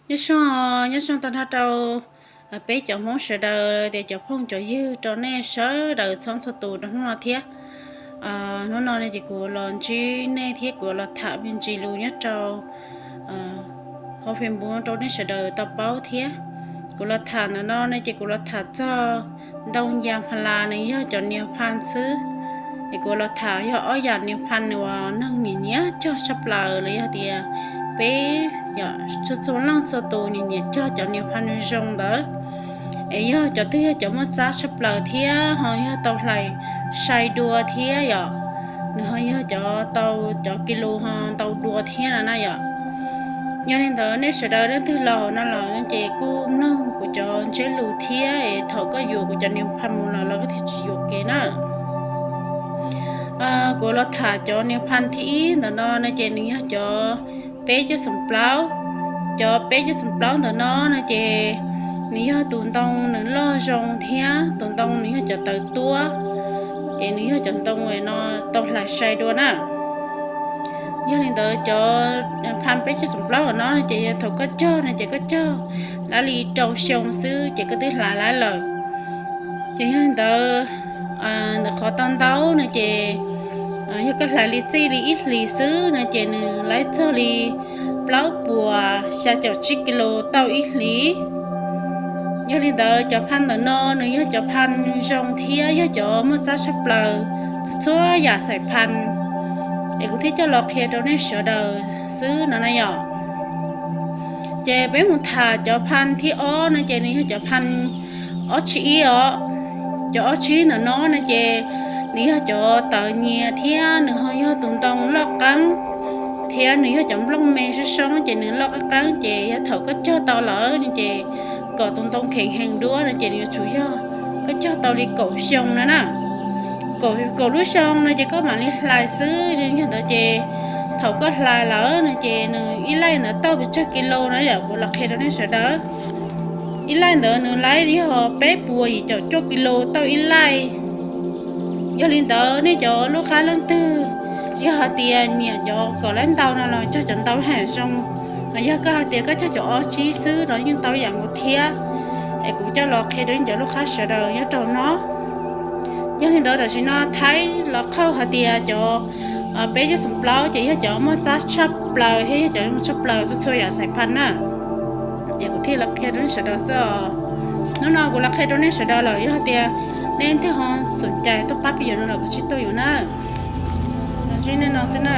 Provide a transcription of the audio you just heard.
Nyob zoo, nyob zoo tag nrho rau peb cov Hmoob sawv daws tias cov phooj cov ywg rau nej sawv daws txhua txhua tus rau hnub no thiab. Hnub no ne ces kuv los ntsib nej thiab kuv los tham me ntsis lus nyob rau hauv Facebook rau nej sawv daws tau paub thiab. Kuv los tham ntawm no ne ces kuv los tham txog ntoo yas pha las nws yog cov niag pha xwb. Es kuv los tham yog ob yam niag pha uas neeg nyiam nyiam cog tshaj plaws los yog tias peb yog txhua txhua leej txhua tus nyiam nyiam cog cov niag pha zoo ntawd. Es yog cov twg yog cov muaj txab tshaj plaws thiab ho yog tau hlais sai dua thiab yom, nws ho yog cov tau cov kis lus ho ntau dua thiab no na yom. Yog li ntawd nej sawv daws leej twg los no los no ces kuj mloog kuv cov ntsiab lus thiab es thaum koj yuav kuv cov niag pha mus los los koj thiaj tsis yuam kev na. Kuv los tham cov niag pha thib ib ntawm no no ces nws yog cov peb cuaj xoom plaub. Cov peb cuaj xoom plaub ntawm no no ces nws yog tus ntoo nws loj zoo thiab tus ntoo nws yog cov tawv tuab, ces nws yog cov ntoo no tau hlais sai dua na. Yog li ntawd cov pha peb cuaj xoom plaub ntawm no no ces yog thaum koj cog no ces koj cog lawv li rau xyoo xwb ces koj twb hlais lawv lawm. Ces yog li ntawd ntawm qhov tau ntau no ces yog koj hlais li txij li ib hlis xwb no ces nws lawv txog li plaub puas xya caum tsib kis lus tauj ib hlis. Yog li ntawd cov pha ntawm no nws yog cov pha zoo thiab yog cov muaj txab tshaj plaws txhua yam xais pha, es kuv thiaj coj los qhia rau nej sawv daws xwb no na yom. Ces peb mus tham cov pha thib ob no ces nws yog cov pha ob tsib ib os. Cov ob tsib ib ntawm no no ces nws yog cov tawv nyias thiab nws ho yog tus ntoo loj qeeb, thiab nws yog cov nplooj me soob soob ces nws loj qeeb qeeb ces yog thaum koj cog tau lawm no ces kom tus ntoo kheev heev dua no ces nws yuav tsum yog koj cog tau li kaum xyoo no na. Kaum lub xyoo no ces koj mam li hlais xwb. Yog li ntawd ces thaum koj hlais lawm no ces nws ib laij ntawd tauj pes tsawg kis lus no yom, kuv los qhia rau nej sawv daws. Ib laij ntawd nws lawv yog peb puas yim caum cuaj kis lus tauj ib laij. Yog li ntawd nej cov lub qab leej twg yog hais tias nyiam cov kom lawv ntau no los cog cov ntau heev zoo, yog koj hais tias koj cog cov ob tsib xwb los yeej tau yam nkaus thiab. Es kuv coj los qhia rau nej cov lub qab sawv daws nyob rau no. Yog li ntawd tam sim no thaib los qhauj hais tias cov peb cuaj xoom plaub ces yog cov muaj txab tshaj plaws thiab yog cov muaj tshaj plaws txhua txhua yam xais pha na. Es kuv thiaj los qhia rau nej sawv daws xwb os. Hnub no kuv los qhia rau nej sawv daws lawm, yog tias nej twg ho xom cai tuaj pab peb yuav no los kuv sib tuaj yuav na. Los ntsib nej no xwb na.